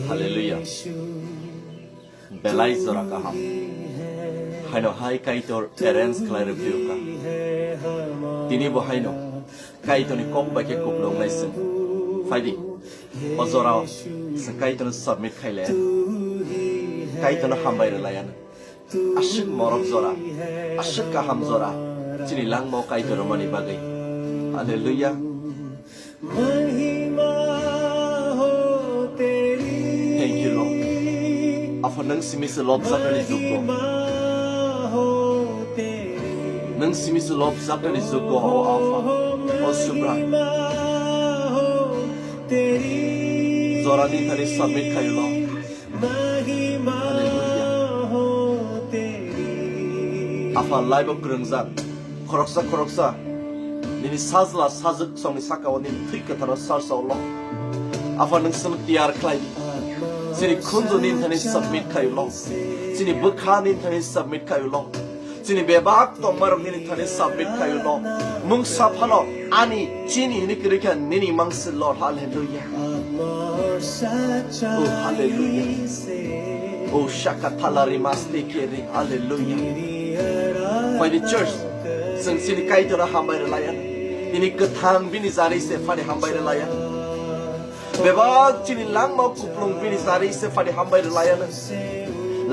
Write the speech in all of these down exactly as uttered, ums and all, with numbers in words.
Hallelujah. Belai jora kaham. Haino hai Kaitor arrange khlai rwphiyokha. Tini bo haino Kaitorni kok bai khe kuplung nai chwng. Phaidi. O jorao chwng Kaitorno submit khaile. Kaitorno hambai rwlaiya. Aswk morok jora, aswk kaham jora, chini langmao Kaitor rwmani bagwi. Hallelujah. Thank you, Lord. Apha, nwng simi se lobjaknani jukgo. Nwng simi se lobjaknani jukgo, o Apha, o Subra. Jorani thani submit khayo, Lord. Hallelujah. Apha, laibo kwrwngjak, khoroksa khoroksa nini sajla sajwk songni sakao nini thwi kwtharo sarsao, Lord. Apha, nwng chwngno tiyar khlai di. Chini khunju nini thani submit khayo, Lord. Chini bwkha nini thani submit khayo, Lord. Chini bebak tongmarok nini thani submit khayo, Lord. Mungsa phano ani chini hini kwrwi kha nini mangsi, Lord. Hallelujah. Oh, hallelujah. Oh, shakathalari maste keri. Hallelujah. Phaidi church, chwng chini Kaitorno hambai rwlaiya. Nini kwthang bini jari se phani hambai rwlaiya. Bebak chini langma kuplung bini jari se phani hambai rwlaiya nwng.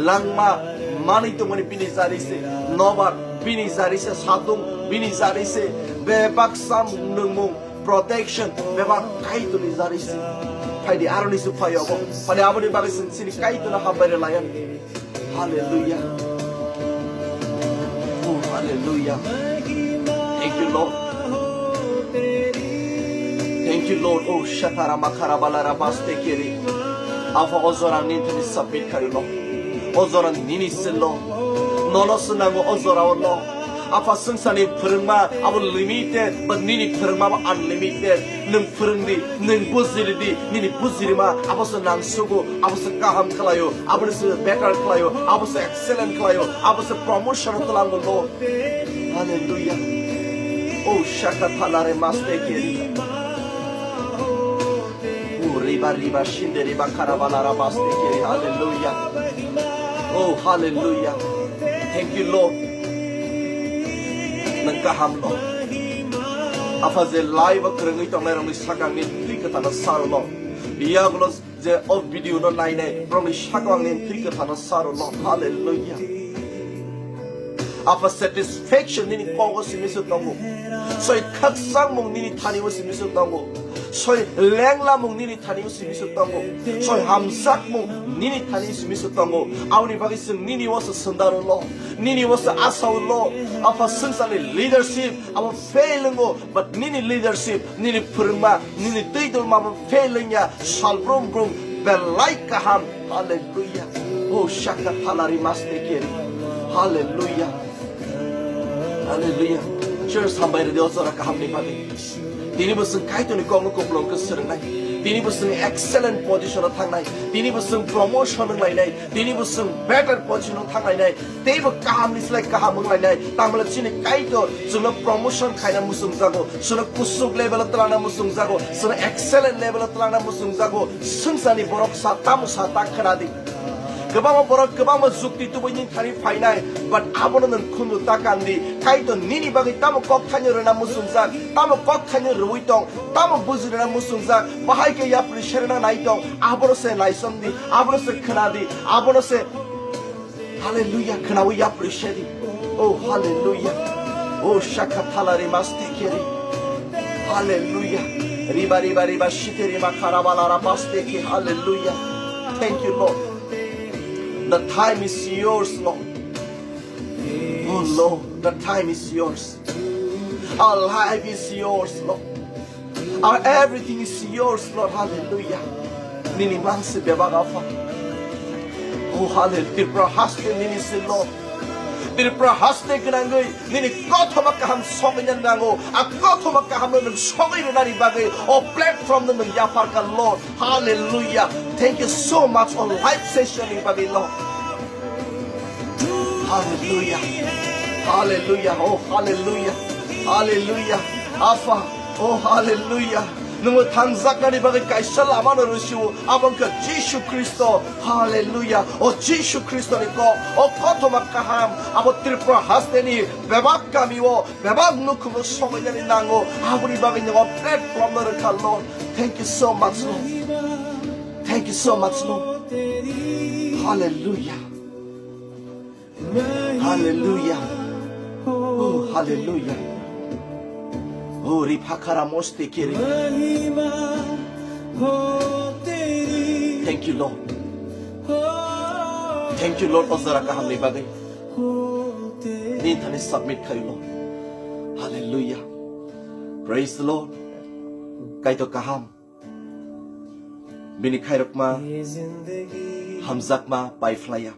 Langma manwi tongmani bini jari se, nobar bini jari se, satung bini jari se, bebak sam nungmung, protection, bebak Kaitorni jari se. Phaidi aroni se phaio abo. Phani aboni bagwi chwng chini Kaitorno hambai rwlaiya. Hallelujah. Oh, hallelujah. Thank you, Lord. Thank you, Lord. Oh, shakara makara balara baste keri. Apha, o jora nini thani submit khayo, Lord. O jora nini se, Lord. Nono se nango o jora o, Lord. Apha, swngcharni phwrwngma abo limited, but nini phwrwngma abo unlimited. Nwng phwrwng di, nwng bujiri di, nini bujirima abo se nangsugo, abo se kaham khlaio, abo se better khlaio, abo se excellent khlaio, abo se promotion tlango, Lord. Hallelujah. Oh, shaka thalare maste keri. Oh, riba, riba, shinde, riba, karabalara maste keri. Hallelujah. Oh, hallelujah. Thank you, Lord. Nwng kaham, Lord. Apha, je live o kwrwngwi tongnai rokni sakangni thwi kwthano sar, Lord. Yagulo je o video no nainai rokni sakangni thwi kwthano sar, Lord. Hallelujah. Apha, satisfaction nini kogo simi se tongo. Soi khakchangmung nini thani o simi se tongo. Soi lenglamung nini thani o simi se tongo. Soi hamjakmung nini thani o simi se tongo. Aboni bagwi chwng nini o se swndaro, Lord. Nini o se asao, Lord. Apha, swngcharni leadership abo fail wngo, but nini leadership, nini phwrwngma, nini twi dolma abo fail wngya. Sal brum brum belai kaham. Hallelujah. Oh, shaka thalari maste keri. Hallelujah. Hallelujah. Church, hambai rwdi o jora kahamni bagwi. Tini bo chwng Kaitorni kokno kuplung khe swrwngnai. Tini bo chwng excellent position o thangnai. Tini bo chwng promotion wnglainai. Tini bo chwng better position o thanglainai. Teibo kahamni slai kaham wnglainai. Tamle chini Kaitor chwngno promotion khaina muchungjago. Chwngno kusuk level o twlangna muchungjago. Chwngno excellent level o twlangna muchungjago. Swngcharni borok sa tamo sa ta khwnadi. Kwbangma borok kwbangma jukti tubui nini thani phainai, but abono nwng khunju ta kandi. Kaitor nini bagwi tamo kok thaino rwna muchungjak, tamo kok thaino rwui tong, tamo buji rwna muchungjak, bahai khe yapri serna nai tong, abono se naisom di, abono se khwna di, abono se, hallelujah, khwnaui yapri se di. Oh, hallelujah. Oh, shaka thalari maste keri. Hallelujah. Riba, riba, riba, shite, riba, kharabala, rabaste ke. Hallelujah. Thank you, Lord. The time is yours, Lord. Oh, Lord, the time is yours. Our life is yours, Lord. Our everything is yours, Lord. Hallelujah. Nini mangsi bebak Apha. Oh, hallelujah. Tripura haste nini si, Lord. Tripura haste gwnangwi nini kothoma kaham sogwina nango. A kothoma kaham no nwng sogwi rwnani bagwi o platform no nwng yapharkha, Lord. Hallelujah. Thank you so much o live session ni bagwi, Lord. Hallelujah. Hallelujah. Oh, hallelujah. Hallelujah. Apha. Oh, hallelujah. Nwng thangjaknani bagwi kaisa lamano rwsio, abo wngkha Jisu Khristo. Hallelujah. O Jisu Khristoni kok, o kothoma kaham, abo Tripura hasteni bebak kamio, bebak nukhungo sobainani nango. Aboni bagwi nwng o platform no rwkha, Lord. Thank you so much, Lord. Thank you so much, Lord. Hallelujah. Hallelujah. Oh, hallelujah. Oh, ripakara moste kiri. Thank you, Lord. Thank you, Lord. O jora kahamni bagwi. Nini thani submit khayo, Lord. Hallelujah. Praise the Lord. Kaitor kaham. Bini khairokma hamjakma paiphlaiya.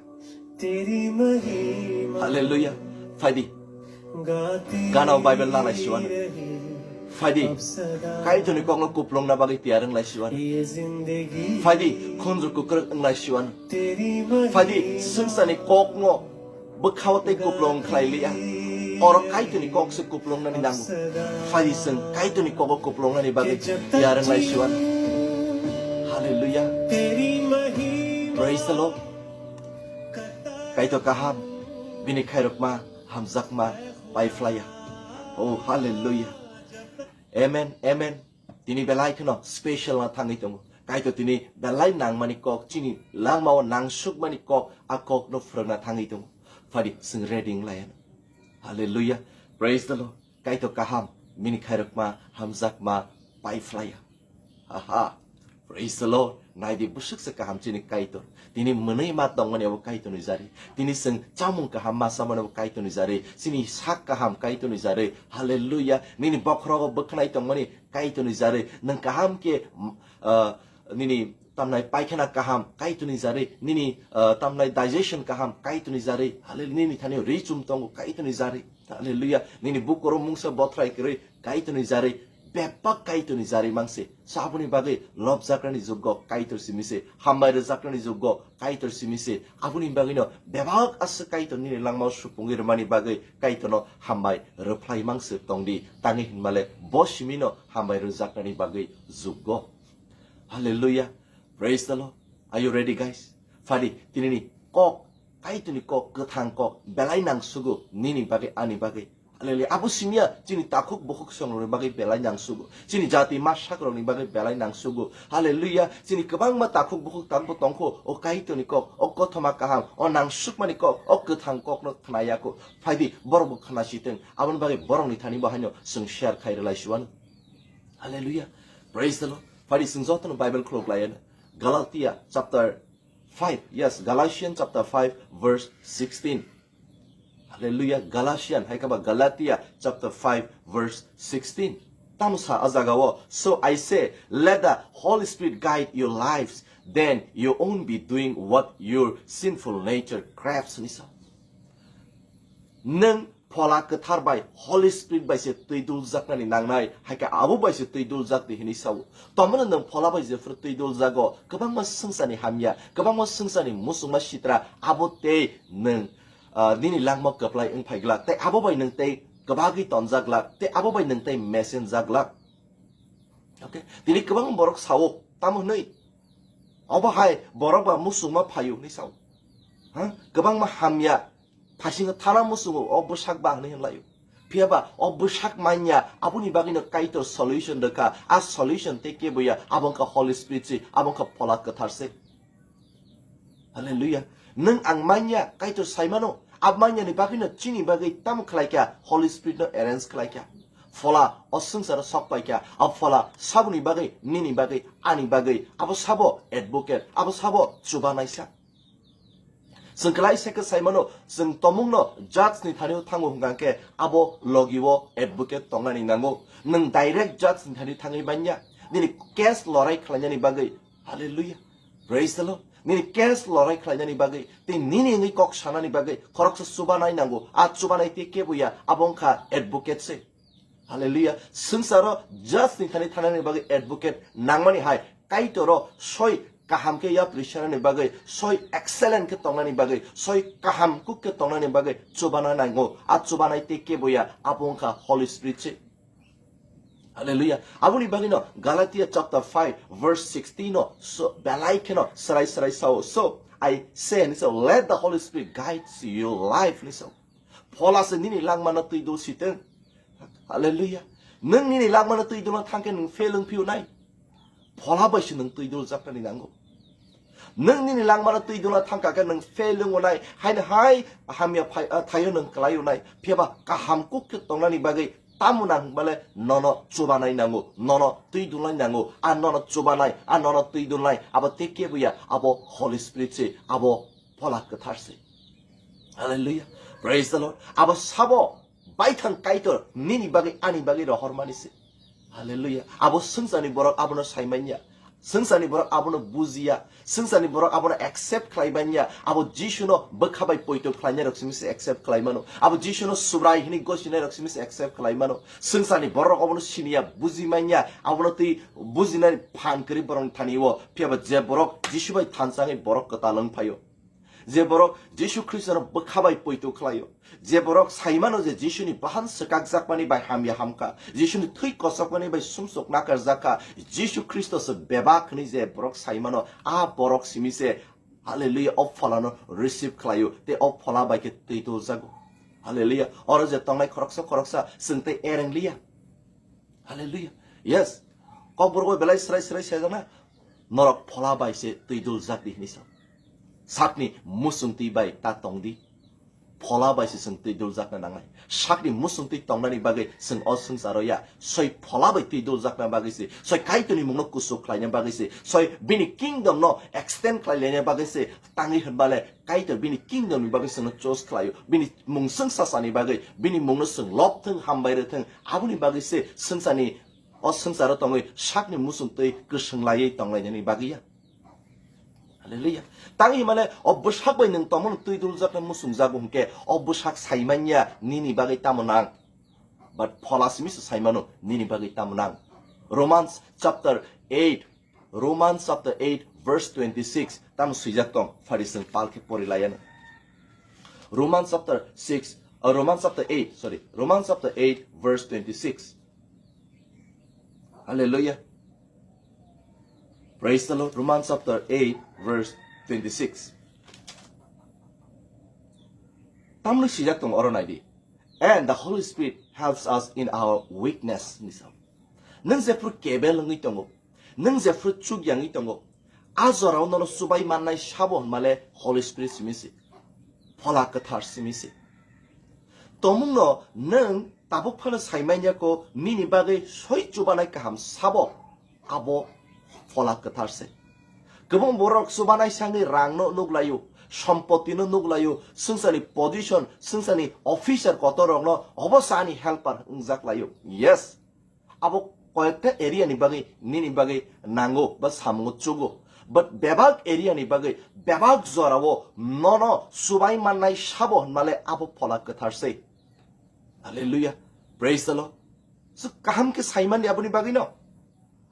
Hallelujah. Phaidi. Gana o Bible nanai siwano. Phaidi. Kaitorni kokno kuplungna bagwi tiyar wnglai siwano. Phaidi. Khunju kukruk wnglai siwano. Phaidi. Swngcharni kokno bwkhao tei kuplung khlai liya. Oro Kaitorni kok se kuplungnani nango. Phaidi, chwng Kaitorni kogo kuplungnani bagwi tiyar wnglai siwano. Hallelujah. Praise the Lord. Kaitor kaham, bini khairokma, hamjakma, paiphlaiya. Oh, hallelujah. Amen, amen. Tini belai kheno special na thangwi tongo. Kaitor tini belai nangmani kok, chini langmao nangsukmani kok, a kokno phwrwngna thangwi tongo. Phaidi, chwng ready wng lai ano. Hallelujah. Praise the Lord. Kaitor kaham, bini khairokma, hamjakma, paiphlaiya. Aha. Praise the Lord. Naidi, bwswk se kaham chini Kaitor. Tini mwnwi ma tongmani abo Kaitorni jari. Tini chwng chamung kaham ma chamani abo Kaitorni jari. Chini sak kaham Kaitorni jari. Hallelujah. Nini bokhorogo bwkhnai tongmani Kaitorni jari. Nwng kaham khe, m-, ah, nini tamnai paikhana kaham Kaitorni jari. Nini, ah, tamnai digestion kaham Kaitorni jari. Hallelujah. Nini thani ri chum tongo Kaitorni jari. Hallelujah. Nini bukoro mungsa bothrai kwrwi Kaitorni jari, bebak Kaitorni jari mangse. So aboni bagwi lobjaknani juggo Kaitor simi se, hambai rwjaknani juggo Kaitor simi se. Aboni bagwino bebak aswk Kaitor nini langmao supungwi rwmani bagwi Kaitorno hambai rwphlai mangse tongdi. Tangwi hinmale bo simino hambai rwjaknani bagwi juggo. Hallelujah. Praise the Lord. Are you ready, guys? Phaidi, tinini kok, Kaitorni kok, kwthang kok, belai nang sugo, nini bagwi, ani bagwi. Hallelujah. Abo simya, chini takhuk bukhuk songrokni bagwi belai nang sugo. Chini jati masakrokni bagwi belai nang sugo. Hallelujah. Chini kwbangma takhuk bukhuk tangbo tongkho, o Kaitorni kok, o kothoma kaham, o nang sukmani kok, o kwthang kokno khna yakho. Phaidi, borokbo khna sitwng. Aboni bagwi borokni thani bo haino chwng share khai rwlai siwano. Hallelujah. Praise the Lord. Phaidi, chwng jotono Bible khulok laiya. Galatia chapter five. Yes, Galatians chapter five, verse sixteen. Hallelujah. Galatian, hai khe ba Galatia chapter five, verse sixteen. Tamo sa a jaga o, "So I say, let the Holy Spirit guide your lives, then you won't be doing what your sinful nature craves," hinwi sa. Nwng Phola Kwthar bai, Holy Spirit bai se twi duljaknani nangnai, hai khe abo bai se twi duljak di hinwi sa-o. Tongmano nwng Phola bai jephru twi duljago, kwbangma swngcharni hamya, kwbangma swngcharni muchungma sitra, abo tei nwng, ah, nini langma kwplai wng phai glak, tei abo bai nwng tei kwbagwi tonjak glak, tei abo bai nwng tei mesenjak glak. Okay? Tini kwbang borok sa-o, tamo hwnwi? Obo hai borok ba muchungma phaio hwnwi sa-o. Ha? Kwbangma hamya, phaisingno thana muchungo, o bwsak ba hwnwi hwnlaio. Phiya ba o bwsak manya, aboni bagwino Kaitor solution rwkha. A solution tei kebo ya, abo wngkha Holy Spirit se, abo wngkha Phola Kwthar se. Hallelujah. Nwng ang manya, Kaitor saimano, ab manyani bagwino chini bagwi tamo khlaikha, Holy Spirit no arrange khlaikha. Phola o swngcharo sok paikha, a Phola saboni bagwi, nini bagwi, ani bagwi, abo sabo advocate, abo sabo chubanaisa. Chwng kwlai se khe saimano, chwng tomungno judge ni thani o thango hwnkha khe abo logi o advocate tongnani nango. Nwng direct judge ni thani thangwi manya. Nini case lorai khlainani bagwi. Hallelujah. Praise the Lord. Nini case lorai khlainani bagwi, tei nini wngwi kok sanani bagwi khoroksa chubanai nango. A chubanai tei kebo ya, abo wngkha advocate se. Hallelujah. Swngcharo judge ni thani thanani bagwi advocate nangmani hai Kaitoro soi kaham khe yapri sanani bagwi, soi excellent khe tongnani bagwi, soi kaham kuk khe tongnani bagwi chubana nango. A chubanai tei kebo ya, abo wngkha Holy Spirit se. Hallelujah. Aboni bagwi no Galatia chapter five verse sixteen no so belai kheno srai srai sao. So I say ni so, let the Holy Spirit guide your life ni so. Phola se nini langmano twi dul siteng. Hallelujah. Nwng nini langmano twi dulna thangkhe nwng fail wng phiu nai. Phola bai se nwng twi dul jaknani nango. Nwng nini langmano twi dulna thangka khe nwng fail wngo nai, haino hai hamya phai-, ah, thaio nwng kwlai wnai. Phiya ba kaham kuk khe tongnani bagwi tamo nang bale nono chubanai nango, nono twi dulnai nango, a nono chubanai, a nono twi dulnai, abo te kebo ya, abo Holy Spirit se, abo Phola Kwthar se. Hallelujah. Praise the Lord. Abo sabo baithang Kaitor nini bagwi ani bagwi rohormani se. Hallelujah. Abo swngcharni borok abono saimanya. Swngcharni borok abono bujiya. Swngcharni borok abono accept khlai manya. Abo Jisuno bwkha bai poito khlainai rok simi se accept khlai mano. Abo Jisuno Subrai hini gosinai rok simi se accept khlai mano. Swngcharni borok abono siniya, buji manya. Abono twi bujinai phan kwrwi borokni thani o. Phiya ba je borok Jisu bai thansa wngwi borok kwtal wng phaio. Je borok Jisu Khristono bwkha bai poito khlaio, je borok saimano je Jisuni bahan swkakjakmani bai hamya hamkha, Jisuni thwi kosokmani bai sumsok nakarjakha, Jisu Khristo se bebak hwnwi je borok saimano, a borok simi se, hallelujah, o pholano receive khlaio, tei o phola bai khe twi tuljago. Hallelujah. Oro je tongnai khoroksa khoroksa chwng tei ereng liya. Hallelujah. Yes. Kokborok bai belai srai srai saijakna. Norok phola bai se twi duljak di hwnwi sa. Sakni musung twi bai ta tong di. Phola bai se chwng twi duljakna nangnai. Sakni musung twi tongnani bagwi chwng o swngcharo ya. Soi phola bai twi duljakna bagwi se. Soi Kaitorni mungno kusu khlaina bagwi se. Soi bini kingdom no extend khlai laina bagwi se. Tangwi hwnbale Kaitor bini kingdom ni bagwi chwngno choose khlaio. Bini mung swngsa sani bagwi, bini mungno chwng lob thwng, hambai rw thwng. Aboni bagwi se swngchani o swngcharo tongwi sakni musung twi kwswng laiwi tonglainani bagwi ya. Hallelujah. Tang himale o bwsak bai nwng tongmano twi duljakna musung jago hwnkhe o bwsak saimanya nini bagwi tamo nang. But phola simi se saimano nini bagwi tamo nang. Romans chapter eight, Romans chapter eight verse twenty-six. Tamo swijak tong, phari chwng pal khe pori laiano. Romans chapter six, uh, Romans chapter eight, sorry, Romans chapter eight verse twenty-six. Hallelujah. Praise the Lord. Romans chapter eight verse twenty-six. Tamno swijak tong oro naidi. And the Holy Spirit helps us in our weakness. Nisa. Nwng jephru kebel wngwi tongo, nwng jephru chukyangwi tongo, a jorao nono chubai mannai sabo hwnmale Holy Spirit simi se, Phola Kwthar simi se. Tomungno nwng tabuk phano saimanya ko nini bagwi soi chubanai kaham sabo, abo Phola Kwthar se. Kwbang borok chubanai sangwi rangno nuglaio, sompotino nuglaio, swngcharni position, swngcharni officer kotorrokno obo sani helper wngjak laio. Yes. Abo koyekta area ni bagwi, nini bagwi nango ba samungo chugo. But bebak area ni bagwi, bebak jorao nono chubai mannai sabo hwnmale abo Phola Kwthar se. Hallelujah. Praise the Lord. So kaham khe saimani aboni bagwi no.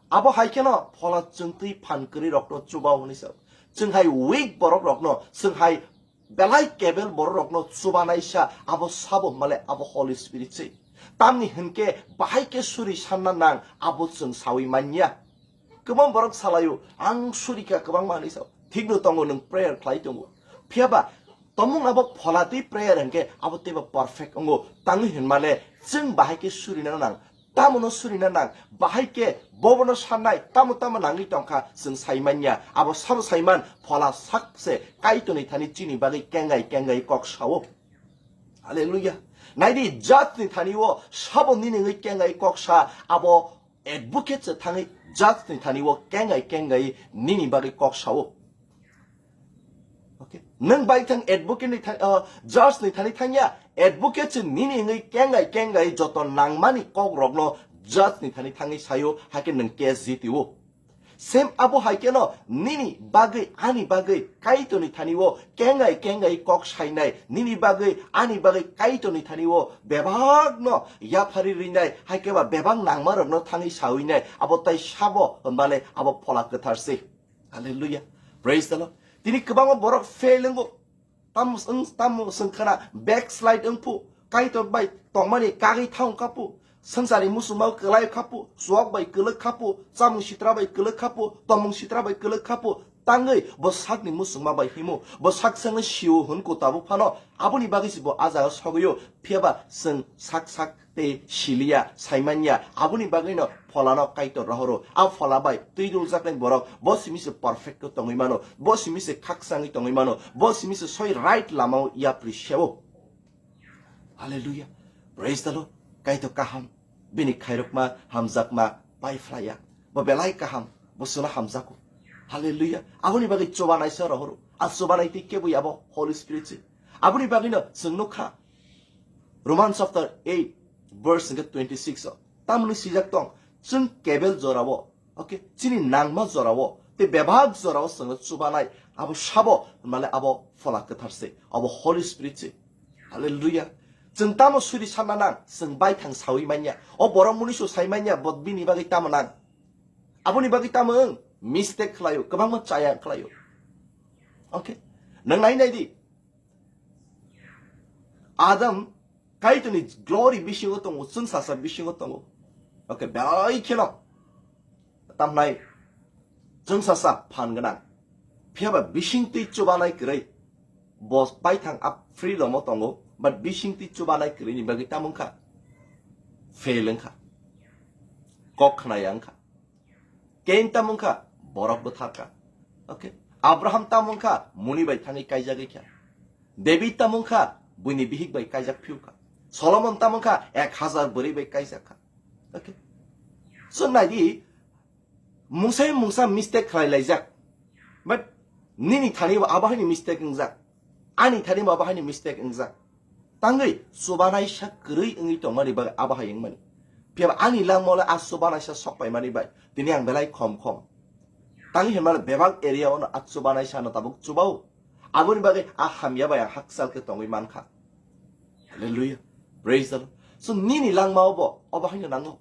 Abo hai kheno phola chwng twi phan kwrwi rokno chubao hwnwi sa. Chwng hai weak borok rokno, chwng hai belai kebel borok rokno chubanai sa, abo sabo hwnmale abo Holy Spirit se. Tamni hwnkhe bahai khe suri sanna nang, abo chwng sawi manya. Kwbang borok salaio, ang suri kha kwbangma hwnwi sao. Thikno tongo, nwng prayer khlai tongo. Phiya ba tomung abo phola twi prayer hwnkhe abo teibo perfect wngo. Tangwi hwnmale chwng bahai khe surina nang. Tamono surina nang, bahai khe bobono sannai, tamo tamo nangwi tongkha, chwng sai manya. Abo sabo sai man, phola sak se Kaitorni thani chini bagwi kengai kengai kok sao. Hallelujah. Naidi, judge ni thani o sabo nini wngwi kengai kok sa, abo advocate se thangwi judge ni thani o kengai kengai nini bagwi kok sao. Okay. Nwng bai thang advocate ni thang, uh, judge ni thani thangya, advocate se nini wngwi kengai kengai joto nangmani kok rokno judge ni thani thangwi sayo, hakhe nwng case jitio. Same abo hai kheno nini bagwi, ani bagwi Kaitorni thani o kengai kengai kok sainai, nini bagwi, ani bagwi Kaitorni thani o bebakno yaphari rinai, hai khe ba bebak nangma rokno thangwi sawi nai, abo tai sabo hwnbale abo Phola Kwthar se. Hallelujah. Praise the Lord. Tini kwbangma borok fail wngo. Tam wng, tam swng khna backslide wng phu, Kaitor bai tongmani kagwi thang ka phu. Swngcharni muchungma kwlai khapu, chuak bai kwlwk khapu, chamung sitra bai kwlwk khapu, tomung sitra bai kwlwk khapu, tangwi bo sakni muchungma bai himo, bo sak sangwi sio hwnko tabuk phano, aboni bagwi se bo a jaga sogwio, phiyaba chwng sak sak tei siliya, saimanya, aboni bagwino pholano Kaitor rohoro. A phola bai twi duljaknai borok, bo simi se perfect khe tongwi mano, bo simi se khakchangwi tongwi mano, bo simi se soi right lamao yapri seo. Hallelujah. Praise the Lord. Kaitor kaham. Bini khairokma, hamjakma, pai phlaiya. Bo belai kaham. Bo chwla hamjago. Hallelujah. Aboni bagwi chubanaisa rohoro. A chubanai tei keboi abo Holy Spirit se. Aboni bagwino chwng nukha. Romans chapter eight, verse hwnkhe twenty-six o. Tamoni swijak tong. Chwng kebel jorao. Okay, chini nangma jorao, tei bebak jorao chwngno chubanai, abo sabo, hwnmale abo Phola Kwthar se, abo Holy Spirit se. Hallelujah. Chwng tamo suri sanna nang, chwng baithang sawi manya. O borok muniso sai manya, bo bini bagwi tamo nang. Aboni bagwi tamo wng, mistake khlaio, kwbangma chaya khlaio. Okay? Nang nai nai di. Adam Kaitorni glory bisingo tongo, chwngsasa bisingo tongo. Okay, belai kheno. Tamnai chwngsasa phan gwnang. Phiyaba bisingtwi chubanai kwrwi. Bo baithang a freedom o tongo, but bisingtwi chubanai kwrwini bagwi tamo wngkha? Fail wngkha. Kok khnaya wngkha. Cain tamo wngkha? Borok bwtharkha. Okay. Abraham tamo wngkha? Muni bai thangwi kaijagwi kha. David tamo wngkha? Buini bihik bai kaijak phiu kha. Solomon tamo wngkha? Ek hazar bwrwi bai kaijak kha. Okay. So naidi, mungsa mungsa mistake khlai laijak. But nini thani bo abo haini mistake wngjak. Ani thani bo abo haini mistake wngjak. Tangwi chubanaisa kwrwi wngwi tongmani bagwi abo hai wngmani. Phiyaba ani langmao le a chubanaisa sok paimani bai. Tini ang belai khom khom. Tangwi hinmale bebak area ono a chubanaisa no tabuk chubao. Aboni bagwi a hamya bai ang hakchal khe tongwi mankha. Hallelujah. Praise the Lord. So nini langmao bo obo haino nango.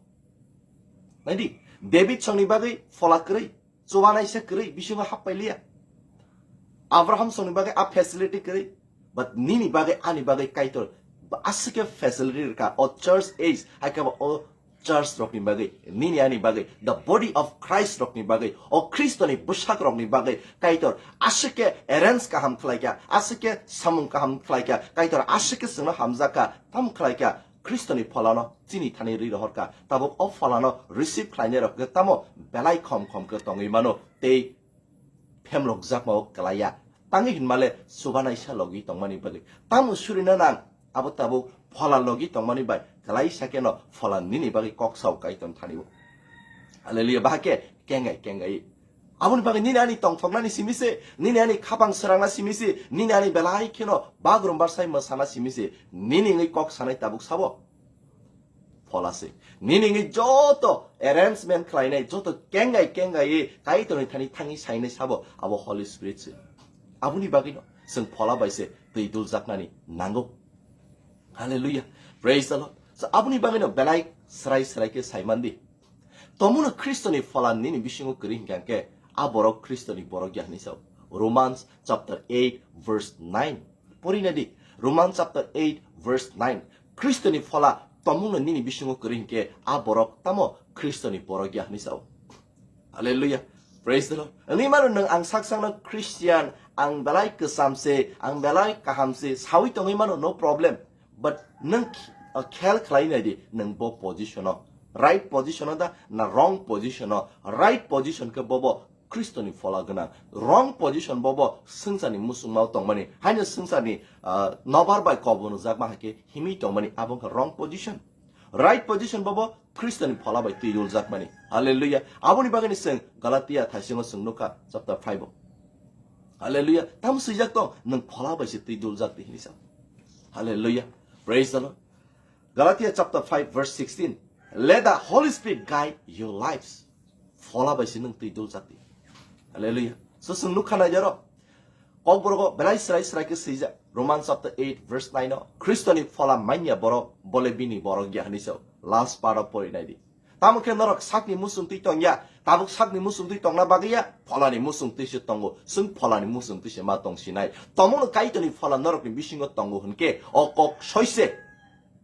Naidi, David songni bagwi phola kwrwi, chubanaisa kwrwi, bisingo happai liya. Abraham songni bagwi a facility kwrwi, but nini bagwi, ani bagwi Kaitor aswk khe facility rwkha. O church age, hai khe bo o church rokni bagwi, nini ani bagwi, the body of Christ rokni bagwi, o Khristoni bwsak rokni bagwi Kaitor aswk khe arrange kaham khlaikha, aswk khe samung kaham khlaikha, Kaitor aswk khe chwngno hamjakha, tam khlaikha. Khristoni pholano chini thani rwi rohorkha. Tabuk o pholano receive khlainai rok khe tamo belai khom khom khe tongwi mano tei phemlokjakmao kwlaiya. Tangwi hinmale chubanaisa logi tongmani bagwi. Tamo surina nang abo tabuk phola logi tongmani bai kwlaisa kheno phola nini bagwi kok sao Kaitor thani o. Hallelujah. Bahai khe kengai kengai. Aboni bagwi nini ani tongthoknani simi se, nini ani khapang srangna simi se, nini ani belai kheno bagrum barsai mwsana simi se, nini wngwi kok sanai tabuk sabo? Phola se. Nini wngwi joto arrangement khlainai, joto kengai kengai Kaitorni thani thangwi sainai sabo? Abo Holy Spirit se. Aboni bagwino chwng phola bai se twi duljaknani nango. Hallelujah. Praise the Lord. So, aboni bagwino belai srai srai khe saimandi. Tomono Khristoni phola nini bisingo kwrwi hinkha khe, a borok Khristoni borok ya hwnwi sao. Romans chapter eight verse nine. Pori nadi, Romans chapter eight verse nine. Khristoni phola tomono nini bisingo kwrwi hinkhe, a borok tamo Khristoni borok ya hwnwi sao. Hallelujah. Praise the Lord. Wngwi mano nwng ang sak sakno Christian, ang belai kwcham se, ang belai kaham se, sawi tongwi mano, no problem. But nwng kh-, uh, khel khlai nai di, nwng bo position o, right position o da, na wrong position o? Right position khe bobo Khristoni phola gwnang. Wrong position bobo swngcharni muchungmao tongmani. Haino swngcharni, uh, nobar bai kobor nukjakma hai khe himwi tongmani, abo wngkha wrong position. Right position bobo Khristoni phola bai twi duljakmani. Hallelujah. Aboni bagwini chwng Galatia thaisingo chwng nukha, chapter five o. Hallelujah. Tam swijak tong, nwng phola bai se twi duljak di hinwi sa. Hallelujah. Praise the Lord. Galatia chapter five verse sixteen. Let the Holy Spirit guide your lives. Phola bai se nwng twi duljak di. Hallelujah. So chwng nukha nai jaro. Kokborok belai srai srai khe swijak. Romans chapter eight verse nine o, Khristoni phola manya borok, bole bini borok ya hinwi sao. Last part o pori nai di. Tamo khe norok sakni muchungtwi tong ya, tabuk sakni muchungtwi tongna bagwi ya, pholani muchungtwi se tongo. Chwng pholani muchungtwi se ma tong sinai. Tomono Kaitorni phola norokni bisingo tongo hwn khe, o kok soi se.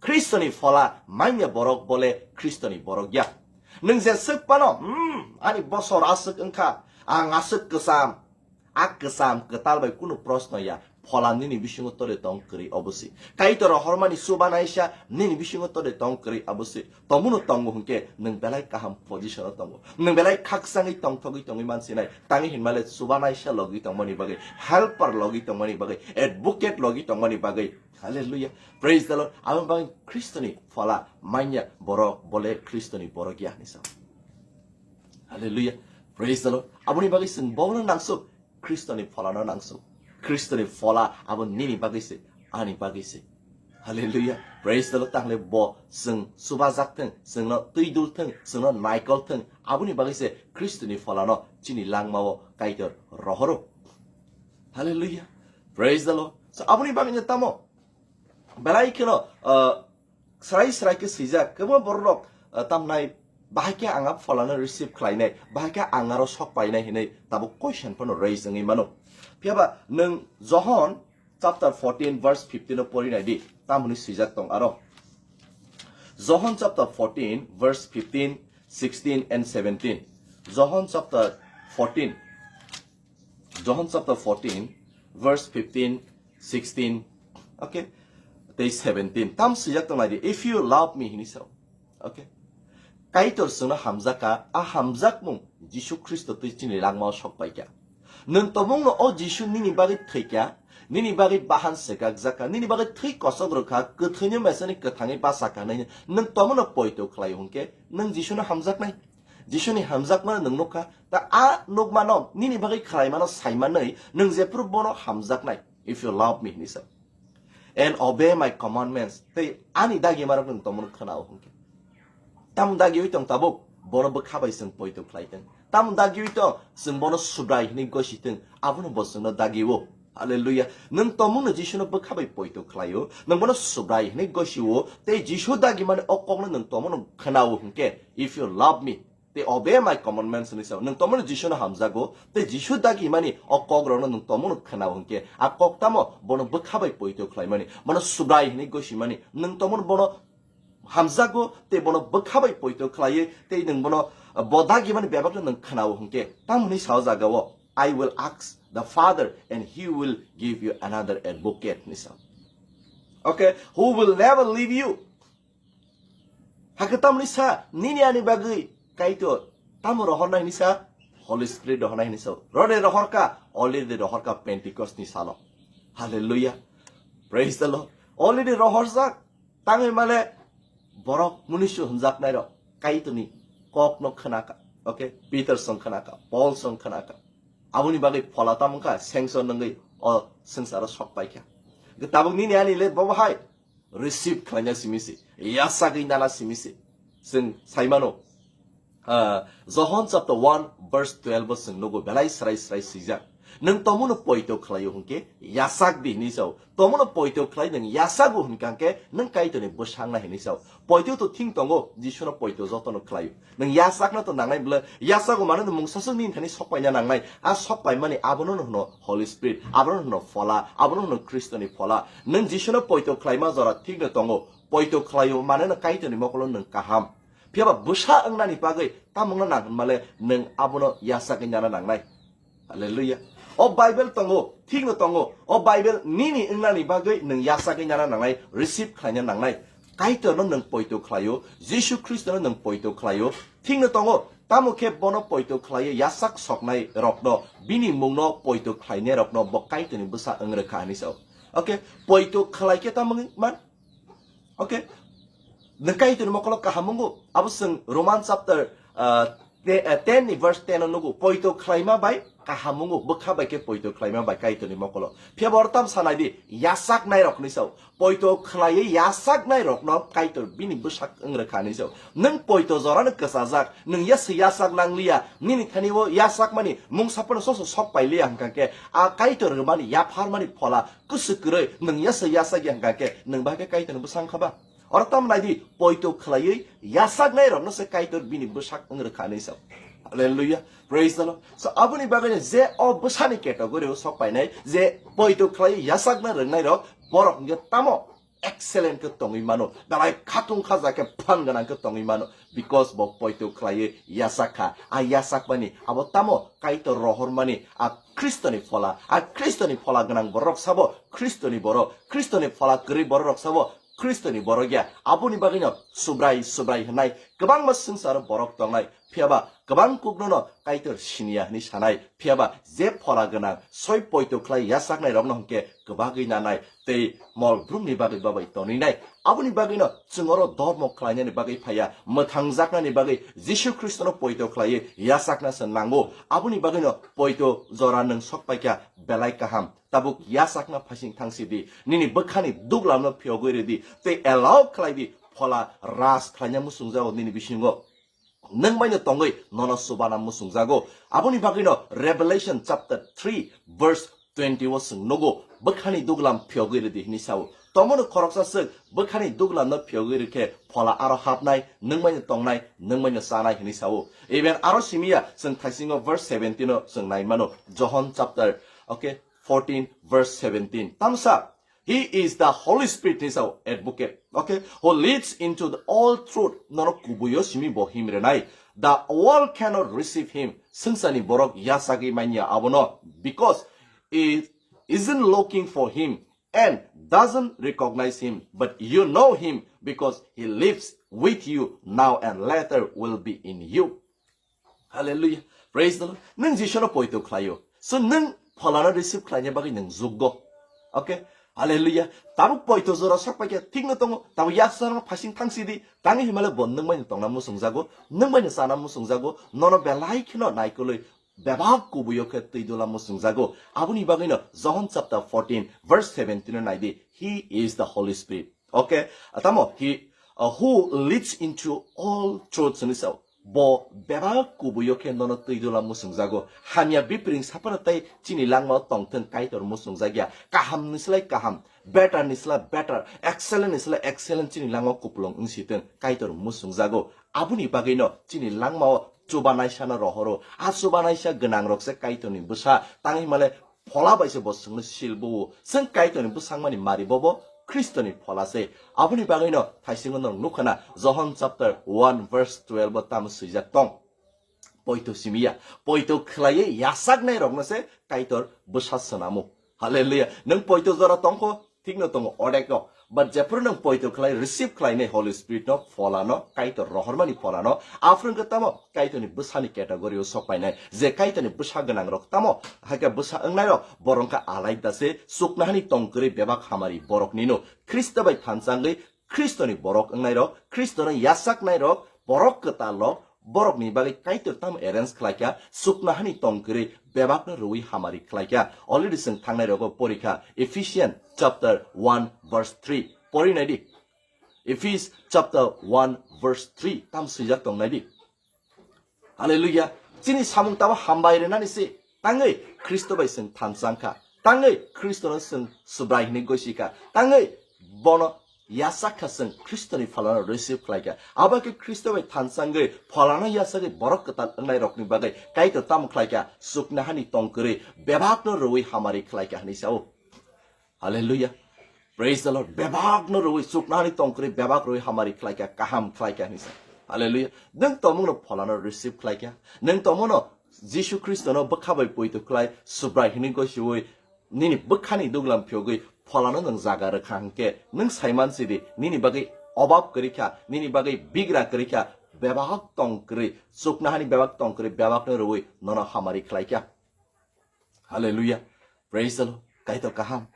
Khristoni phola manya borok bole Khristoni borok ya. Nwng je swk pano, "Hmm, ani bosor aswk wngkha, ang aswk kwcham." A kwcham kwtal bai kunu proshno ya. Phola nini bisingo tole tong kwrwi obo se. Kaitor rohormani chubanaisa nini bisingo tole tong kwrwi obo se. Tomuno tongo hwnkhe nwng belai kaham position o tongo. Nwng belai khakchangwi tongthogwi tongwi mansinai. Tangwi hinmale chubanaisa logwi tongmani bagwi, helper logwi tongmani bagwi, advocate logwi tongmani bagwi. Hallelujah. Praise the Lord. Aboni bagwi Khristoni phola manya borok bole Khristoni borok ya hinwi sa. Hallelujah. Praise the Lord. Aboni bagwi chwng bono nangsuk. Khristoni pholano nangsuk. Khristoni phola abo nini bagwi se, ani bagwi se. Hallelujah. Praise the Lord. Tangle bo chwng chubajak thung, chwngno twi dul thung, chwngno naikol thung. Aboni bagwi se Khristoni pholano chini langmao Kaitor rohoro. Hallelujah. Praise the Lord. So aboni bagwi no tamo belai kheno, uh, srai srai khe swijak, kwbangma borok rok, uh, tamnai bahai khe ang a pholano receive khlainai, bahai khe ang aro sok painai hinwi tabuk question phano raise wngwi mano. Phiyaba nwng Johon chapter fourteen verse fifteen o pori nai di, tamoni swijak tong aro. Johon chapter fourteen verse fifteen, sixteen and seventeen. Johon chapter fourteen. Johon chapter fourteen, verse fifteen, sixteen, okay, tei seventeen. Tam swijak tong nai di, "If you love me," hinwi sao. Okay. Kaitor chwngno hamjakha, a hamjakmung Jisu Khristo twi chini langmao sok paikha. Nwng tongmungno o Jisu nini bagwi thwikha, nini bagwi bahan swkakjakha, nini bagwi thwi kosok rwkha, kwthwino mesani kwthangwi bachakha hinwi nwng tongmungno poito khlai hwnkhe nwng Jisuno hamjaknai. Jisuni hamjakmano nwng nukha, ta a nukmano nini bagwi khlaimano saimanwi nwng jephru bono hamjaknai, "If you love me," hinwi sa. "And obey my commandments," tei ani dagimarok nwng tongmano khwnao hwnkhe. Tamo dagiwi tong tabuk, bono bwkha bai chwng poito khlai tong. Tamo dagiwi tong, chwng bono Subrai hinwi gosi tong, abono bo chwngno dagio. Hallelujah. Nwng tongmungno Jisuno bwkha bai poito khlaio, nwng bono Subrai hinwi gosio, tei Jisu dagimani o kokno nwng tongmano khwnao hwnkhe, "If you love me," tei "Obey my commandments" hinwi sao. Nwng tongmani Jisuno hamjago, tei Jisu dagimani o kokrokno nwng tongmano khwnao hwnkhe, a kok tamo bono bwkha bai poito khlaimani, bono Subrai hinwi gosimani, nwng tongmano bono hamjago, tei bono bwkha bai poito khlaiwi, tei nwng bono, uh, bo dagimani bebakno nwng khwnao hwnkhe, tamo hinwi sao jagao, "I will ask the Father and he will give you another advocate," hinwi sao. Okay, "Who will never leave you." Hakhe tamni sa, nini ani bagwi Kaitor tamo rohornai hinwi sa, Holy Spirit rohornai hinwi sa. Rode rohorkha, already rohorkha Pentecost ni salo. Hallelujah. Praise the Lord. Already rohorjak. Tangwi male borok munusu hwnjaknai rok Kaitorni kokno khwnakha. Okay? Peter song khwnakha, Paul song khwnakha. Aboni bagwi phola tamo wngkha, sanction wngwi o swngcharo sok paikha. Tabuk nini ani le bobo hai receive khlaina simi se, yasagwi nana simi se. Chwng saimano, ah, Johon chapter one verse twelve o chwng nugo belai srai srai swijak. Nwng tomono poito khlaio hwnkhe yasak di hinwi sao. Tomono poito khlai nwng yasago hwnkha khe nwng Kaitorni bwsakna hinwi sao. Poito to thing tongo, Jisuno poito jotono khlaio. Nwng yasakna to nangnai bwle, yasago mano nwng mungsaswk nini thani sokpaina nangnai. A sokpaimani abono hwno Holy Spirit, abono hwno phola, abono hwno Khristoni phola. Nwng Jisuno poito khlaima jora thikno tongo. Poito khlaio mane no Kaitorni mokolo nwng kaham. Phiyaba bwsa wngnani bagwi tamungno nang hwnmale nwng abono yasagwi nana nangnai. Hallelujah. O Bible tongo, thikno tongo. O Bible nini wngnani bagwi nwng yasagwi nana nangnai, receive khlaina nangnai. Kaitorno nwng poito khlaio, Jisu Khristono nwng poito khlaio. Thikno tongo, tamo khe bono poito khlaio, yasak soknai rokno, bini mungno poito khlainai rokno bo Kaitorni bwsa wng rwkha hinwi sao. Okay, poito khlai khe tamo wngwi man? Okay. Nwng Kaitorni mokolo kaham wngo. Abo chwng Roman chapter, ah, te-, ah, ten ni verse ten o nugo. Poito khlaima bai kaham wngo. Bwkha bai khe poito khlaima bai Kaitorni mokolo. Phiyaba oro tam sanai di, yasaknai rok hinwi sao. Poito khlaiwi yasaknai rokno Kaitor bini bwsak wng rwkha hinwi sao. Nwng poito jorano kwchajak, nwng yaswi yasak nangliya, nini thani o yasakmani mungsa phano soso sok pailiya hwnkha khe, a Kaitor rwmani yapharmani phola kwswk kwrwi nwng yaswi yasak ya hwnkha khe, nwng bahai khe Kaitorni bwsa wngkha ba? Oro tamo nai di, poito khlaiwi yasaknai rokno se Kaitor bini bwsak wng rwkha hinwi sao. Hallelujah. Praise the Lord. So, aboni bagwi je o bwsani category o sok painai, je poito khlaiwi yasakna rwngnai rok, borok hwnkhe tamo excellent khe tongwi mano, belai khatung khaja khe phan gwnang khe tongwi mano, because bo poito khlaiwi yachak kha. A yachakmani abo tamo Kaitor rohormani, a Khristoni phola, a Khristoni phola gwnang borok sabo Khristoni borok, Khristoni phola kwrwi borok sabo Khristoni borok ya. Aboni bagwino Subrai, Subrai hwnai kwbangma swngcharo borok tongnai. Phiyaba kwbang kuknono Kaitor siniya hwnwi sanai. Phiyaba je phola gwnang, soi poito khlai yachaknai rokno hwnkhe kwbagwi nanai tei mol brumni bagwi babai tonwi nai. Aboni bagwino chwng oro dormo khlainani bagwi phaiya, mwthangjaknani bagwi Jisu Khristono poito khlaiwi yachakna se nango. Aboni bagwino poito jora nwng sok paikha, belai kaham. Tabuk yachakna phaising thangsi di, nini bwkhani duglamno phiyogwi rwdi, tei allow khlai di phola ras khlaina muchungjago nini bisingo. Nwng baino tongwi nono chubana muchungjago. Aboni bagwino Revelation chapter three verse twenty o chwng nugo, bwkhani duglam phiyogwi rwdi hwnwi sao. Tomono khoroksa swk bwkhani duglamno phiyogwi rwkhe phola aro hapnai, nwng baino tongnai, nwng baino chanai hwnwi sao. Even aro simiya chwng thaisingo verse seventeen o chwng nai mano, Johon chapter, okay, fourteen verse seventeen. Tamsa, He is the Holy Spirit, hwnwi sao, advocate, okay, who leads into the all truth. Nono kubuio simi bo himrenai. The world cannot receive him. Swngcharni borok yachagwi manya abono, because it isn't looking for him and doesn't recognize him. But you know him, because he lives with you now and later will be in you. Hallelujah. Praise the Lord. Nwng Jisuno poito khlaio. So nwng pholano receive khlaina bagwi nwng juggo. Okay? Hallelujah. Tabuk poito jora sok paikha thikno tongo. Tabuk yaksano phasing thangsi di. Tangwi himale bo nwng bai tongna muchungjago. Nwng bai chana muchungjago. Nono belai kheno naikolwi bebak kubuio khe twi dula muchungjago. Aboni bagwino John chapter fourteen verse seventeen o naidi. He is the Holy Spirit. Okay? Tamo he, uh, who leads into all truth hwnwi sao. Bo bebak kubuio khe nono twi dula muchungjago. Hamya bipring saphano tei chini langmao tongthwng Kaitor muchungjak ya. Kaham ni slai kaham, better ni slai better, excellent ni slai excellent chini langmao kupulung wngsithwng Kaitor muchungjago. Aboni bagwino chini langmao chubanaisano rohoro. A chubanaisa gwnangrok se Kaitorni bwsa. Tangwi himale phola bai se bo chwngno silbo. Chwng Kaitorni bwsangmani mari bobo Khristoni phola se. Aboni bagwino thaisingo norok nukha na, Johon chapter one verse twelve o tamo swijak tong. Poito simiya, poito khlaiwi yachaknai rokno se Kaitor bwsa swnamo. Hallelujah. Nwng poito jora tongkho, thikno tongo odekno. But jephru nwng poito khlai, receive khlainai Holy Spirit no, pholano, Kaitor rohormani pholano, aphuru wngkha tamo Kaitorni bwsani category o sok painai. Je Kaitorni bwsa gwnang rok tamo, haikhe bwsa wngnai rok, borok wngkha alaida se, chuknohani tongkwrwi bebak hamari borok nino. Khristo bai thansa wngwi, Khristoni borok wngnai rok, Khristono yachaknai rok, borok kwtal rok, borokni bagwi Kaitor tamo arrange khlaikha, chuknohani tongkwrwi bebakno rwui hamari khlaikha. Already chwng thangnai rogo porikha, Ephesians chapter one verse three. Pori naidi. Ephes chapter one verse three tam swijak tong naidi. Hallelujah. Chini samung tamo hambai rwnani se. Tangwi Khristo bai chwng thansa wngkha. Tangwi Khristono chwng Subrai hwnwi gosikha. Tangwi bono yachak kha chwng Khristoni pholano receive khlaikha. Abo khe Khristo bai thansa wngwi pholano yachagwi borok kwtal wngnai rokni bagwi Kaitor tamo khlaikha, chuknohani tongkwrwi bebakno rwui hamari khlaikha hwnwi sao. Hallelujah. Praise the Lord. Bebakno rwui chuknohani tongkwrwi bebak rwui hamari khlaikha, kaham khlaikha hwnwi sa. Hallelujah. Nwng tongmungno pholano receive khlaikha. Nwng tongmungno Jisu Khristono bwkha bai poito khlai Subrai hwnwi gosiui nini bwkhani duglam phiyogwi pholano nwng jaga rwkha hwnkhe, nwng saiman sidi nini bagwi obab kwrwikha, nini bagwi bigra kwrwikha, bebak tongkwrwi, chuknohani bebak tongkwrwi, bebakno rwui nono hamari khlaikha. Hallelujah. Praise the Lord. Kaitor kaham.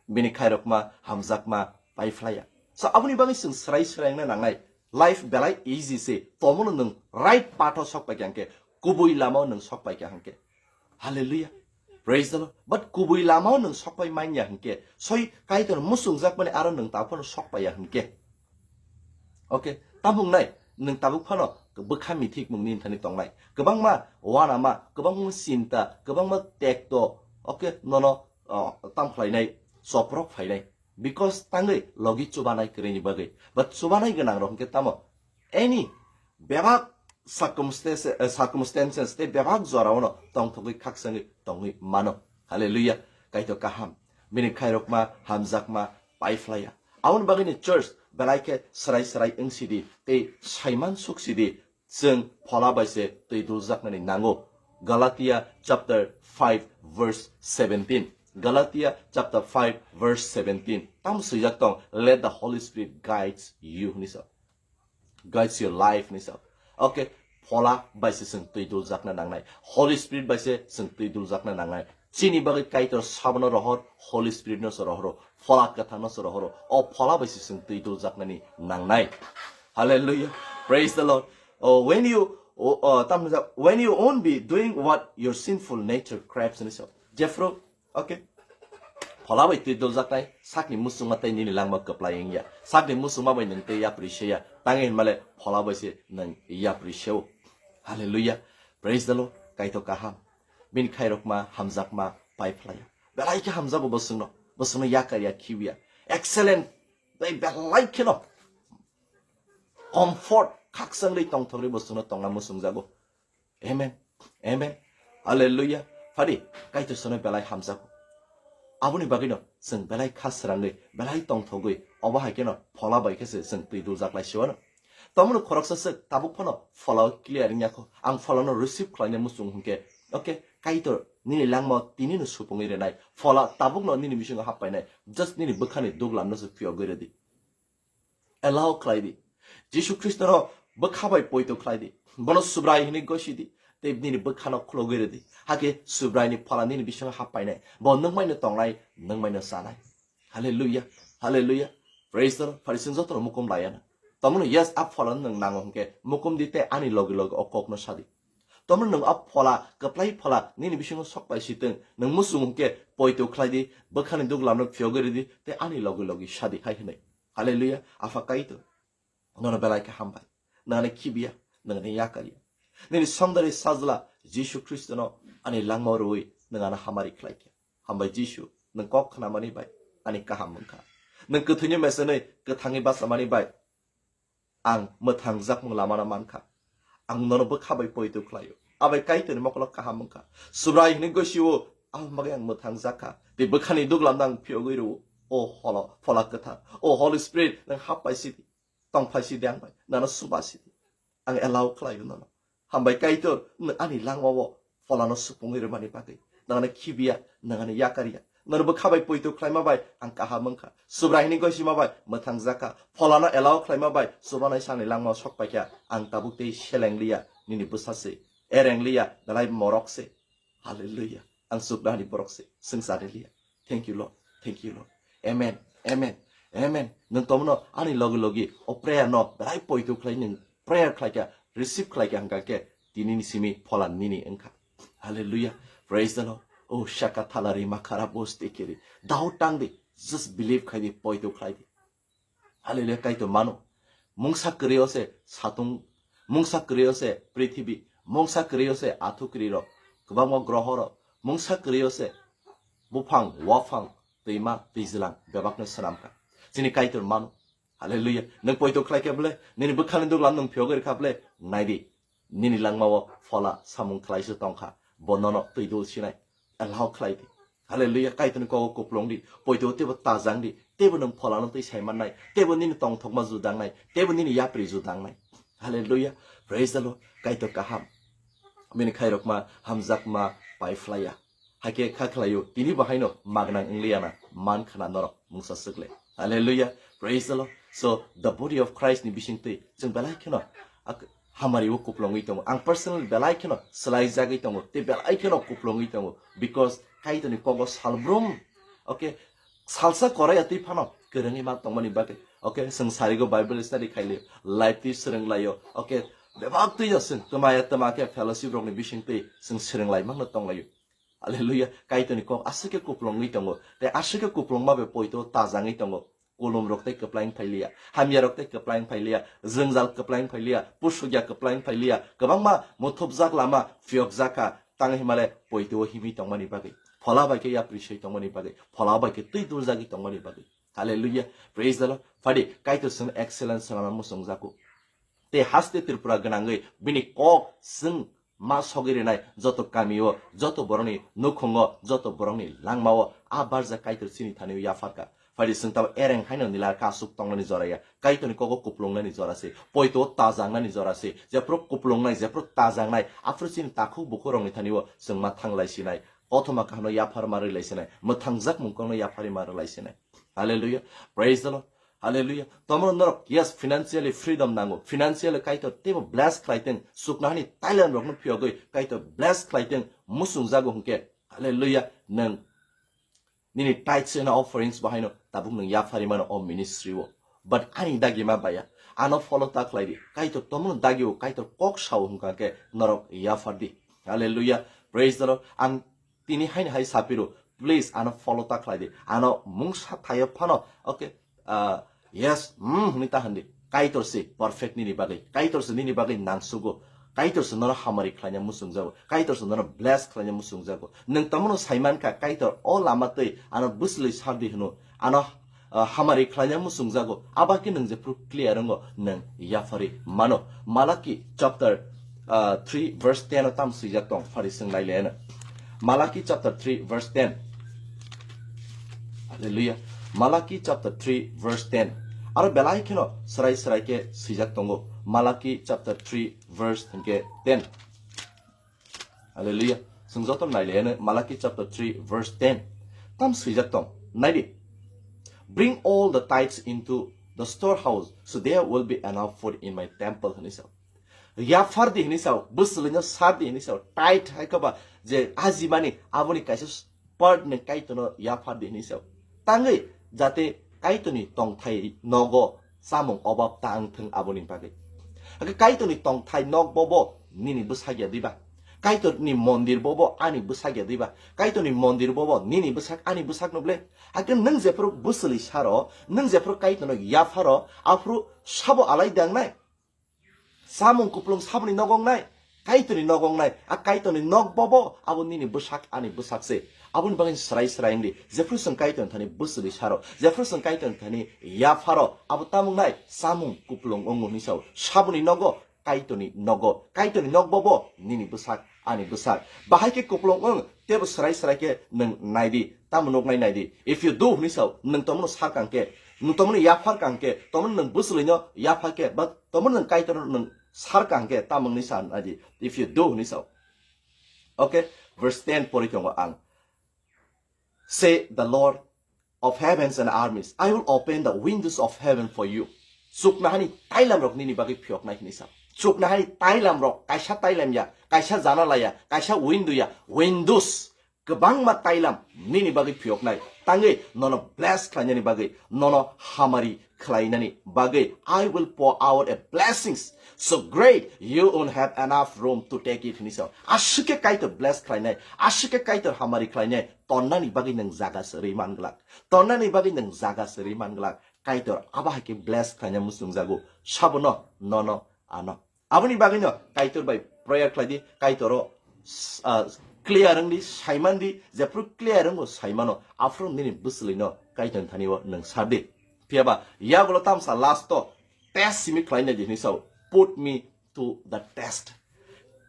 Bini khairokma, hamjakma, paiphlaiya. So, aboni bagwi chwng srai srai wngna nangnai. Life belai easy se. Tomono nwng right path o sok paikha hwnkhe, kubui lama o nwng sok paikha hwnkhe. Hallelujah. Praise the Lord. But kubui lama o nwng sok pai manya hwnkhe, soi Kaitor muchungjakmani aro nwng tabuk phano sok paiya hwnkhe. Okay, tamo wngnai, nwng tabuk phano bwkha mithik mungni thani tongnai. Kwbangma wanama, kwbangma chinta, kwbangma tekto, okay, nono, oh, tam khlainai, choprok phainai. Because tangwi logi chubanai kwrwini bagwi. But chubanai gwnang rok hwnkhe tamo? Any bebak circumstances, eh, circumstances tei bebak jorao no tongthogwi khaksangwi tongwi mano. Hallelujah. Kaitor kaham. Bini khairokma, hamjakma, paiphlaiya. Aboni bagwino church belai khe srai srai wngsidi tei saiman suksidi, chwng phola bai se twi duljaknani nango. Galatia chapter five verse seventeen. Galatia chapter five verse seventeen. Tam swijak tong, "Let the Holy Spirit guides you," hwnwi sa. Guides your life hwnwi sa. Okay, phola bai se chwng twi duljakna nangnai. Holy Spirit bai se chwng twi duljakna nangnai. Chini bagwi Kaitor sabono rohor, Holy Spirit no se rohoro, Phola Kwthar no se rohoro. O phola bai se chwng twi duljaknani nangnai. Hallelujah. Praise the Lord. Oh, when you, oh, uh, tam jak, when you won't be doing what your sinful nature craves hwnwi sa. Jephru, okay. Phola bai twi duljaknai, sakni muchungma tei nini langma kwplai wngya. Sakni muchungma bai nwng tei yapri seya. Tangwi hinmale phola bai se nwng yapri seo. Hallelujah. Praise the Lord. Kaitor kaham. Bini khairokma, hamjakma, pai phlaiya. Belai khe hamjago bosongno. Bosongno yakar ya, khibiya. Excellent. Tei belai kheno comfort, khakchangri tongthokri bosongno tongna muchungjago. Amen. Amen. Hallelujah. Phadi, Kaitor sono belai hamjago. Aboni bagwino chwng belai kha srangwi, belai tongthogwi, obo hai kheno phola bai khe se chwng twi duljak lai siwano. Tamoni khoroksa swk tabuk phano phola clear wngya kho. Ang pholano receive khlaina muchung hwnkhe, okay, Kaitor nini langma tini no supungwi rwnai. Phola tabukno nini bisingo happainai. Just nini bwkhani duglamno se phiyogwi rwdi. Allow khlai di. Jisu Khristono bwkha bai poito khlai di. Bono Subrai hwnwi gosi di. Tei nini bwkhano khulogwi rw di. Hakhe Subraini phola nini bisingo happainai. Bo nwngmaino tongnai, nwngmaino chanai. Hallelujah. Hallelujah. Praise the Lord. Pharising jotono mukum laiya na. Tamoni yes, a pholano nwng nango hwnkhe mukum di tei ani logi logi o kokno sa di. Tamoni nwng a phola, kwplai phola nini bisingo sok pai si twng, nwng muchung hwnkhe poito khlai di, bwkhani duglamno phiyogwi rw di tei ani logi logi sa di hai hwnwi. Hallelujah. Apha Kaitor, nono belai khe hambai. Nangni khibiya, nangni yakarya. Nini songdari sajla Jisu Khristono ani langma rwi nangano hamari khlaikha. Hambai Jisu, nwng kok khnamani bai ani kaham wngkha. Nwng kwthwino mesenwi kwthangwi bachamani bai ang mwthangjakmung lamano mankha. Ang nono bwkha bai poito khlaio. Abai Kaitorni mokolo kaham wngkha. Subrai hwnwi gosio, aboni bagwi ang mwthangjakha. Tei bwkhani duglamno ang phiyogwi rwo. O holo, phola kwthar. O Holy Spirit, nwng happai sidi. Tongphai sidi ang bai. Nano suba sidi. Ang allow khlaio nono. Hambai Kaitor, nwng ani langmao pholano supungwi rwmani bagwi. Nangni khibiya, nangni yakarya. Nono bwkha bai poito khlaima bai ang kaham wngkha. Subrai hwnwi goisima bai mwthangjakha. Pholano allow khlaima bai chubanai sani langmao sok paikha. Ang tabuk tei selengliya, nini bwsa se. Erengliya, belai morok se. Hallelujah. Ang chuknani borok se. Swngcharliya. Thank you, Lord. Thank you, Lord. Amen. Amen. Amen. Nwng tomono ani logi logi o prayer no belai poito khlai nwng prayer khlaikha, receive khlaikha hwnkha khe tini ni simi phola nini wngkha. Hallelujah. Praise the Lord. Oh, shaka thala rima khara bosti kiri. Doubt tang di. Just believe khai di, poito khlai di. Hallelujah, Kaitor mano. Mungsa kwrwi o se satung, mungsa kwrwi o se prithibi, mungsa kwrwi o se athukwrwi rok, kwbangma groho rok, mungsa kwrwi o se buphang, waphang, twima, twijlang bebakno swnamkha. Chini Kaitor mano. Hallelujah. Nwng poito khlai khe ble, nini bwkhani duglam nwng phiyogwi rwkha ble, nai di. Nini langmao phola samung khlai se tongkha, bo nono twi dul sinai. Allow khlai di. Hallelujah. Kaitorni kogo kuplung di. Poito tebo tajang di. Tebo nwng pholano twi sai mannai. Tebo nini tongthokma judangnai. Tebo nini yapri judangnai. Hallelujah. Praise the Lord. Kaitor kaham. Bini khairokma, hamjakma, pai phlaiya. Hakhe kha khlaio. Tini bahaino magnang wngliya na. Man khna norok. Mungsa swkle. Hallelujah. Praise the Lord. So, the body of Christ ni bisingtwi chwng belai kheno ak-, hamari o kuplungwi tongo. Ang personally belai kheno swlaijagwi tongo. Tei belai kheno kuplungwi tongo. Because Kaitorni kogo salbrum. Okay. Salsa korai atwi phano kwrwngwi ma tongmani bagwi. Okay. Chwng sarigo Bible study khailio. Life twi swrwnglaio. Okay. Bebak twi ya chwng twmaya twma khe fellowship rokni bisingtwi chwng swrwnglai mangno tonglaio. Hallelujah. Kaitorni kok aswk khe kuplungwi tongo. Tei aswk khe kuplungma bai poito tajangwi tongo. Kulum rok tei kwplaing phailiya. Hamya rok tei kwplaing phailiya. Jwngjal kwplaing phailiya. Pusukya kwplaing phailiya. Kwbangma muthupjak lama phiyokjak kha. Tang himale poito o himwi tongmani bagwi. Phola bai khe yapri soi tongmani bagwi. Phola bai khe twi duljagwi tongmani bagwi. Hallelujah. Praise the Lord. Phadi Kaitor chwng excellence swnamna muchungjago. Tei haste Tripura gwnangwi bini kok chwng ma sogwi rinai joto kamio, joto borokni nukhungo, joto borokni langmao a barja Kaitor chini thani yapharkha. Phadi chwng tamo ereng haino nila kasuk tongnani jora ya. Kaitorni kogo kuplungnani jora se. Poito tajangnani jora se. Jephru kuplungnai, jephru tajangnai. Aphru chini takhuk bukhurokni thanio chwng ma thanglai sinai. Kothoma kahano yaphar ma rwlai sinai. Mwthangjak mungkongno yaphari ma rwlai sinai. Hallelujah. Praise the Lord. Hallelujah. Tomorrow norok, yes, financially freedom nango. Financially Kaitor teibo bless khlaiteng. Suknahani Thailand rokno phiyogwi Kaitor bless khlaiteng. Musung jago hwnkhe. Hallelujah. Nang nini tithes and offerings bahaino tabuk nwng yaphari mano o ministry o. But ani dagi ma baya. Ano follow ta khlai di. Kaitor tomno dagi o, Kaitor kok sao hwnkha khe norok yaphar di. Hallelujah. Praise the Lord. Ang tini haini hai sapiro. Please ano follow ta khlai di. Ano mungsa thayo phano. Okay. Ah, yes. Hmm, hwnwi ta hwn di. Kaitor se perfect nini bagwi. Kaitor se nini bagwi nangsugo. Kaitor se nono hamari khlaina musung jago. Kaitor se nono bless khlaina musung jago. Nwng tomono saiman kha Kaitor o lama twi ano bwsli sardi hwno. Ano, ah, hamari khlaina musung jago. Aba khe nwng jephru clear wngo nwng yaphari mano. Malaki chapter, ah, three verse ten o tam swijak tong phari swnglai le ano. Malaki chapter three verse ten. Hallelujah. Malaki chapter three verse ten. Aro belai kheno srai srai khe swijak tongo. Malaki chapter three verse hwnkhe ten. Hallelujah. Chwng joto nailaiano Malaki chapter three verse ten. Tam swijak tong. Naidi. "Bring all the tithes into the storehouse, so there will be enough food in my temple," hwnwi sao. Yaphar di hwnwi sao, bwswlwino sar di hwnwi sao. Tithe hai khe ba je ajimani aboni kaisa part ni Kaitorno yaphar di hwnwi sao. Tangwi jate Kaitorni tongthai nogo chamung obab ta wng thung aboni bagwi. Hakhe Kaitorni tongthai nok bobo nini bwsak ya diba? Kaitorni mondir bobo ani bwsak ya diba? Kaitorni mondir bobo nini bwsak ani bwsak no ble? Hakhe nwng jephru bwswlwi saro, nwng jephru Kaitorno yapharo, aphru sabo alai dangnai? Samung kuplung saboni nogo wngnai, Kaitorni nogo wngnai, a Kaitorni nok bobo abo nini bwsak ani bwsak se. Aboni bagwi srai srai wngdi, jephru chwng Kaitorni thani bwswlwi saro, jephru chwng Kaitorni thani yapharo, abo tamo wngnai samung kuplung wngo hwnwi sao. Saboni nogo, Kaitorni nogo, Kaitorni nok bobo nini bwsak ani bwsak. Bahai khe kuplung wng, teibo srai srai khe nwng naidi, tamo nuknai naidi. If you do hwnwi sao, nwng tomono sar kang khe, nwng tomono yaphar kang khe, tomono nwng bwswlwino yaphar khe, ba tomono nwng Kaitorno nwng sar kang khe, tamo wngni sa naidi. If you do hwnwi sao. Okay, verse ten pori tongo ang. Say the Lord of heavens and armies, "I will open the windows of heaven for you." Chuknahani tailam rok nini bagwi phiyoknai hwnwi sa. Chuknahani tailam rok kaisa tailam ya, kaisa janala ya, kaisa window ya, windows kwbangma tailam nini bagwi phiyoknai. Tangwi nono bless khlainani bagwi, nono hamari khlainani bagwi, "I will pour out a blessings so great you won't have enough room to take it," hwnwi sa. Aswk khe Kaitor bless khlainai, aswk khe Kaitor hamari khlainai, tonnani bagwi nwng jaga se rwi man glak. Tonnani bagwi nwng jaga se rwi man glak. Kaitor abo hai khe bless khlaina muchung jago. Sabono, nono, ano. Aboni bagwino Kaitor bai prayer khlai di, Kaitoro, ah, clear wng di, saiman di, jephru clear wngo saimano, aphuru nini bwswlwino Kaitorni thani o nwng sar di. Phiyaba yagulo tamsa last o test simi khlai nai di hwnwi sao, "Put me to the test."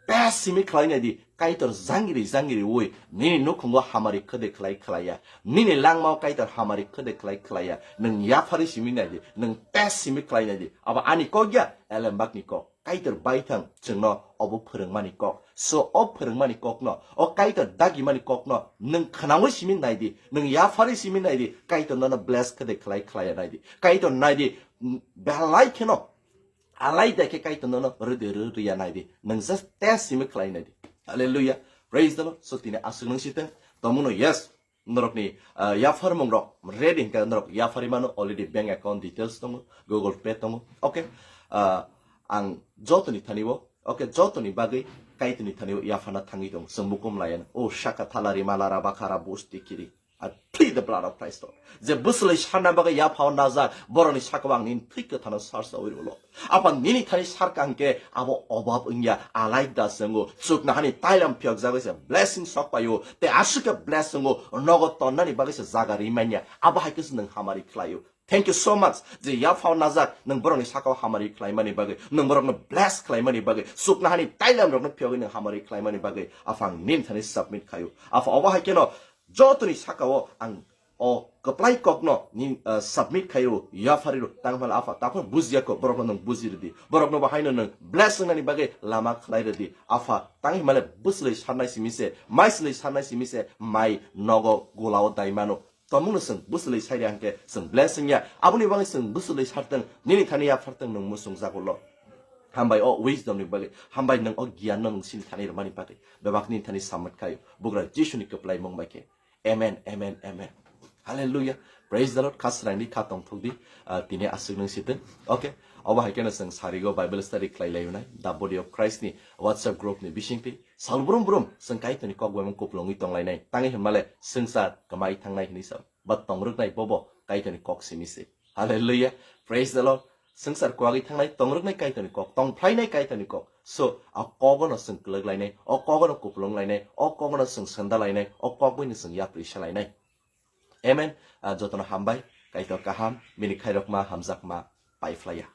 Test simi khlai nai di, Kaitor jangiri jangiri ui, nini nukhungo hamari khwdai khlai khlai ya, nini langmao Kaitor hamari khwdai khlai khlai ya, nwng yaphari simi nai di, nwng test simi khlai nai di, abo ani kok ya, elembakni kok. Kaitor baithang chwngno obo phwrwngmani kok. So o phwrwngmani kokno, o Kaitor dagimani kokno nwng khwnaui simi nai di, nwng yaphari simi nai di, Kaitor nono bless khwdai khlai khlai ya nai di. Kaitor nai di, belai kheno alai da khe Kaitor nono rwdwi rw rw ya nai di. Nwng just test simi khlai nai di. Hallelujah. Praise the Lord. So tini aswk nung siteng. Tomuno yes. Norokni, ah, yapharmung rok ready hingka norok yaphari mano, already bank account details tongo, Google Pay tongo. Okay. Ah, ang jotoni thani o, okay, jotoni bagwi Kaitorni thani o yaphana thangwi tongo. Chwng bukum layano. O saka thalari malara bakhara busti kiri. I plead the blood of Christ, Lord. Je bwswlwi sarna bagwi yaphao najak, borokni sakao ang nini thwi kwthano sarsa ui rwlo. Apa nini thani sarkang khe abo obab wngya, alai da swngo. Chuknahani tailam phiyok jagwi se blessing sok paio. Te aswk khe bless wngo, nogo tonnani bagwi se jaga ri manya. Abo hai khe se nwng hamari khlaio. Thank you so much. Je yaphao najak, nwng borokni sakao hamari khlaimani bagwi, nwng borokno bless khlaimani bagwi, chuknahani tailam rokno phiyogwi nwng hamari khlaimani bagwi, Apha ang nini thani submit khaio. Apha obo hai kheno jotoni sakao ang o kwplai kokno ni, ah, submit khaio, yaphario, tang himale Apha, takhno bujiya kok, borokno nwng buji rwdi. Borokno bo haino nwng bless wngnani bagwi lama khlai rwdi. Apha, tang himale bwswlwi sarnai simi se, mai swlwi sarnai simi se, mai nogo golao dai mano. Tomungno chwng bwswlwi sai rya hwnkhe chwng bless wngya. Aboni bagwi chwng bwswlwi sartwng, nini thani yaphartwng nwng muchungjago lo. Hambai o wisdom ni bagwi, hambai nwng o giyan no nwng sini thani rwmani bagwi. Bebak nini thani samwt khaio. Bugra Jisu ni kwplai mung bai khe. Amen, amen, amen. Hallelujah. Praise the Lord. Kha srang di, kha tong thuk di. Ah, tini aswk nwng sitwng. Okay. Obo hai kheno chwng sarigo Bible study khlai lai nai. The Body of Christ ni WhatsApp group ni bisingtwi. Sal brum brum chwng Kaitorni kok bai mung kuplungwi tong lai nai. Tangwi hwnmale swngchar kwmai thang nai hwnwi sa. Ba tong rwk nai bobo Kaitorni kok simi se. Hallelujah. Praise the Lord. Swngchar kwagwi thangnai, tong rwknai Kaitorni kok, tong phlainai Kaitorni kok. So, a kogono chwng kwlwk lainai, o kogono kuplung lainai, o kogono chwng senda lainai, o kok buino chwng yapri se lainai. Amen. Ah, jotono hambai, Kaitor kaham, bini khairokma, hamjakma, pai phlaiya.